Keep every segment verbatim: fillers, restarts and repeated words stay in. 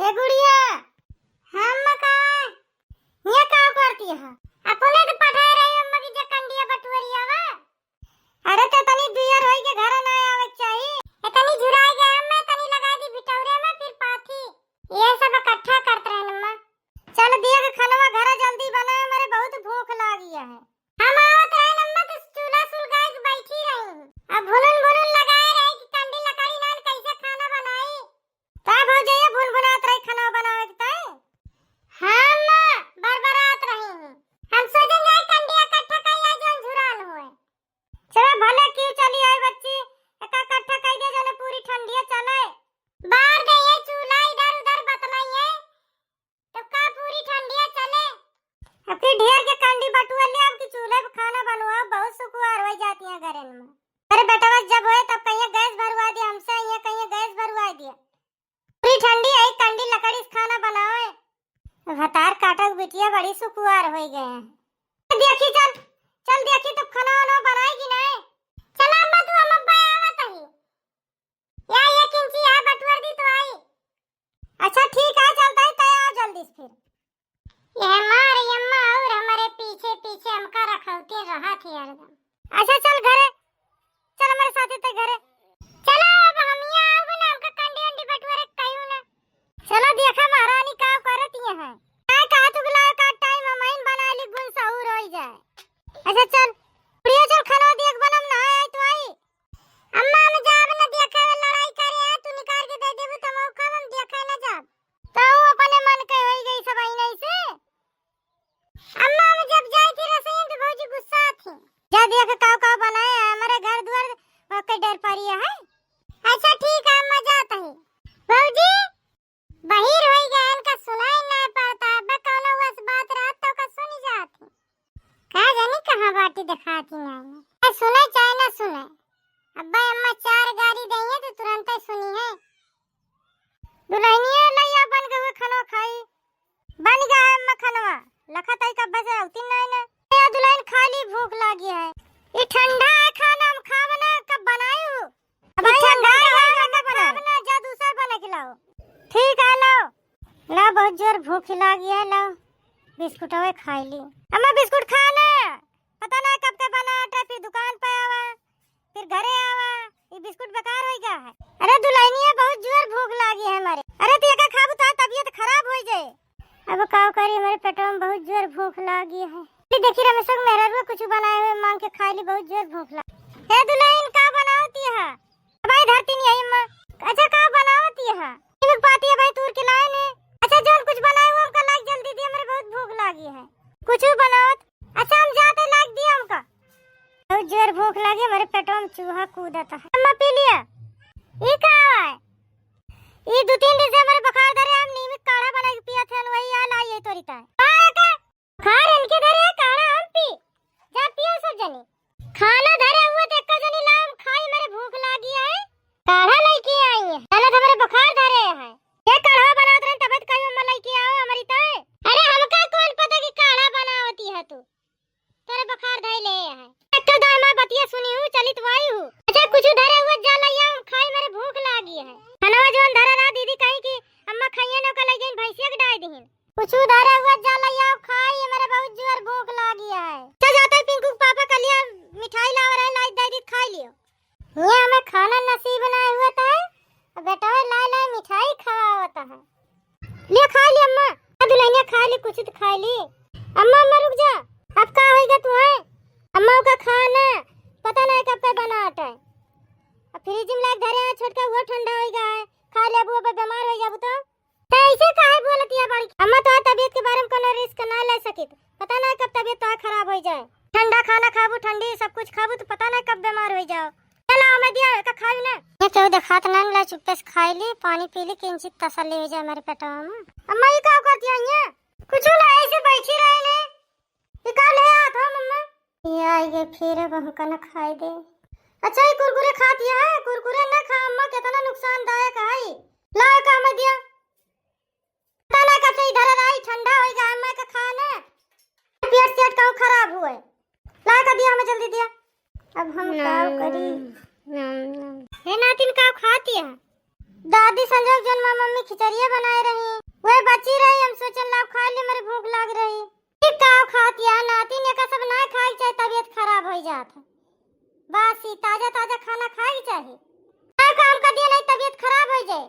ए गुड़िया, हम का, ये का करती है? अपने तो पढ़ाई रही अम्मा की जकंडिया बटुअरिया वा। अरे तो तनी दुआर होई के घर ना आवे के चाही। ए तनी झुराई गए अम्मा, तनी लगा दी बिटौरे में फिर पाथी। ये सब इकट्ठा करत रहन अम्मा। चल दिया के खनवा घर जल्दी बना, हमरे बहुत भूख लागी है। हम आवत रहन अम्मा तो चूल्हा सुलगाए के बैठी रही। अब भुनुन भुनुन लगाए रही कि कंडी लकड़ी नान कैसे खाना बनाई। का भौजैया भुनभुनात रही खाना बनावे के तय? हाँ अम्मा, बरबरात रही हूँ। हम सोचेंगे कंडिया इकट्ठा कर ला जौन झुरान होए। चला भले की चली आई बच्ची, एका इकट्ठा कर दे जने पूरी ठंडिया चले। बार दे ये चूल्हा इधर उधर बतलाई है, तो का पूरी ठंडिया चले? अब की ढेर के कंडी बटुआ ले, अब की चूल्हे पे खाना बनवाओ, बहुत सुकुआर हो जाती है घरन में। अरे बेटवा जब होए तब कहिए गैस भरवा दिया हमसे, ये कहिए गैस भरवा दिया। पूरी ठंडी है, कंडी लकड़ी से खाना बनावे। भतार काटक बिटिया बड़ी सुकुआर होई गए हैं। देखी चल, चल देखी तब खाना वाना बनाएगी नहीं। चला अम्मा, तू हम अब्बा आवत ही। या ये किंची यहाँ बटुअर दी तो आई। अच्छा ठीक है, चलता है तय आओ जल्दी से फिर। ये हमारे अम्मा और हमारे पीछे पीछे हमका रखौती रहा थी हरदम। अच्छा चल घरे, चल हमारे साथे ते घरे। चलो अब हम यहाँ आओगे ना, हमका कंडी उंडी बटुअरे कहियो ना। चलो देखा महारानी का करत ये है। काय कहा तू बुलाए का टाइम हम आइन बना ली गुन सहूर होई जाए। अच्छा चल, प्रियो चल खाना देख बनम ना आई तो आई। अम्मा हम जाब न देखे लड़ाई करे है, तू निकाल के दे देबू तो हम खाब, हम देखे न जाब। तो वो अपने मन के होई गई सब आई नहीं से। अम्मा हम जब जाई थी रसोई में तो भौजी गुस्सा थी। जा देख काव काव बनाए है हमारे घर द्वार, ओके डर पड़ी है। अच्छा ठीक है अम्मा जात ही। भौजी बहिर होई गए इनका सुनाई ना पड़ता है, बा कौनो वस बात रहत तो का सुनी जात ही। का जानी कहाँ बाटी देखाती नहीं। ए, सुने चाहे ना सुने, अब्बा अम्मा चार गारी देइए तो तुरंत ही सुनी है। दुल्हनिया लइया बन गए खाना खाई, बन गया है अम्मा खानवा, लखत आई कब्बे से होती नहीं ना। ए दुल्हन खाली भूख लागी है, ये ठंडा है खाना हम खाब ना, कब बनाई हो? अब ई भाई, ठंडा हम है, खाब ना, जा दूसरा बना के लाओ। ठीक है, लाओ। लाओ, बहुत जोर भूख लागी है, लाओ। बिस्कुटवे खाई ली। अम्मा, बिस्कुट खा ले। पता ना कब के बनावत है, फिर दुकान पे आवा, फिर घरे आवा। ई बिस्कुट बेकार होई गया है। अरे दुल्हनिया, बहुत जोर भूख लागी है हमारे। अरे, तू एका खाबू तो तबीयत खराब होई जाए। अब का करी, हमारे पेटवा में बहुत जोर भूख लागी है। ये देखी रमेशो के मेहररुआ कुछ बनाए हुए मांग के खा ली, बहुत जोर भूख लागी। हे दुल्हन, का बनावती है? भाई धरती नहीं आई अम्मा। अच्छा, का बनावती है? इनक पाती है भाई, तूर के लाए ने। अच्छा, जौन कुछ बनाए हुए हमका लाग जल्दी दिया, हमारे बहुत भूख लागी है। कुछ बनावत। अच्छा, हम जाते लाग दिया हमका। बहुत जोर भूख लागी, हमारे पेटवा में चूहा कूदत है। अम्मा पी लिया। ई का है? ई दो तीन दिन से हमारे बुखार धरे, हम नीम के काढ़ा बना के पियत हन, वही आल आई है तोरी ताए। का है का? बुखार इनके धरे है, काढ़ा हम पी। जा पियो सब जनी। खाना धरे हुए तो एक्का जनी लाओ, हम खाई, हमारे भूख लागी है। काढ़ा लेके आई है। चलो तो हमारे बुखार धरे है। ये काढ़ा बनावत रहन तब तो कहियो अम्मा लेके आओ हमारी ताए। अरे हमका कौन पता कि काढ़ा बनावती है तू। तोरे बुखार धइले है। एक्का दाई माँ बतिया सुनी हूँ, चलित वाई हूँ। अच्छा, कुछ धरे हुए जा लइया, हम खाई, हमारे भूख लागी है। खानवा जौन धरे रहा दीदी कहीं कि अम्मा खाइए न, ओका लइया भैंसिया के डाल दीहिन। कुछ धरे हुए जा लइया, हम खाई, हमारे बहुत जोर भूख लागी है। अच्छा, जाते पिंकू के पापा के लिए मिठाई लावे रहे, लाई दे दी, खाई लियो। ये हमें खाना नसीब ना हुआ था, अब बेटवा लाई लाई मिठाई खवावत है। ले खा ले अम्मा। आ दुल्हनिया खा ले, कुछ तो खा ले। अम्मा, अम्मा रुक जा, अब का होइगा तू है? अम्मा का खाना पता नहीं कब पे बनावत है। अब फ्रिज में लाग धरे हैं छोटका, वो ठंडा होइगा है, खा ले, अब वो पे बीमार हो जाबू तो। तो ऐसे काहे बोलत या बड़ी? अम्मा तो तबीयत के बारे में कोनो रिस्क ना ले सकित, पता नहीं कब तबीयत तो खराब हो जाए। ठंडा खाना खाबू, ठंडी सब कुछ खाबू तो पता नहीं कब बीमार हो जाओ। चला, हमें दिया, एका खाई ना। ये केहू देखात ना, ला चुप्पे से खाई ली, पानी पी ली, किंचित तसल्ली हो जाए हमारे पेटवा में। अम्मा, ये का करती है ये? कुछ ना, ऐसे बैठी रहे ने। ये का ले आत हो, मम्मा? ये आई गए फिर, अब हमका ना खाए दे। अच्छा, ये कुरकुरे खाती है? कुरकुरे ना खा, अम्मा, कितना नुकसानदायक है। ला, एका हमें दिया। पता ना कब से इधर आई, ठंडा होई गया, मैं का खाना। पेट सेट कहूँ खराब हुए। ला का दिया हमें जल्दी दिया। अब हम का करी? नम, नम। हे नातिन, का खाती है? दादी संजोग जौन माँ मम्मी खिचड़िया बनाए रही, वह बची रही। हम सोचन लाओ खाइ ली, मेरी भूख लाग रही। ई का खातिया नातिन, एका सब ना खाए के चाही, तबियत खराब होइ जात है। बासी ताजा ताजा खाना खाए के चाही। का काम कर दिया, नहीं तबियत खराब होइ जाए,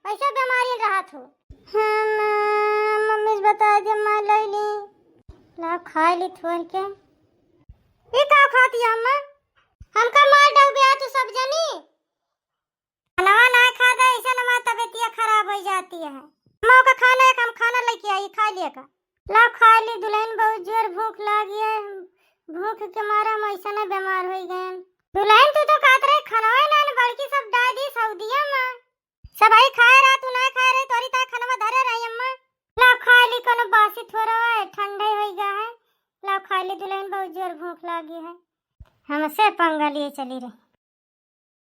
वैसे बीमारी रहत हो। हाँ माँ, मम्मी से बता दे, माँ लइ ली। ला खाइ ली थोर के। ई का खातिया अम्मा? हमका मार डउबे तू सब जनी। खानवा ना खा दे, ऐसे ना हमार तबियतिया खराब होइ जाती है। अम्मा का खाना है, हम खाना लेके आई, खाइ लिया का। ला खाइ ली दुलहिन, बहुत जोर भूख लागी है। भूख के मारा हम ऐसे ना बीमार होइ गए। दुलहिन तू तो कहत रहे खानवा ना, बड़की सब डाइ दी सऊदिया माँ। सब आई खाए रहा, तू ना खाए रहे, तोरी ताई खानवा धरे रही अम्मा। ला खाइ ली, कोनो बासी थोरा है, ठंडे होइ गया है। ला खाइ ली दुलहिन, बहुत जोर भूख लागी है। हमसे पंगा लिए चली रही।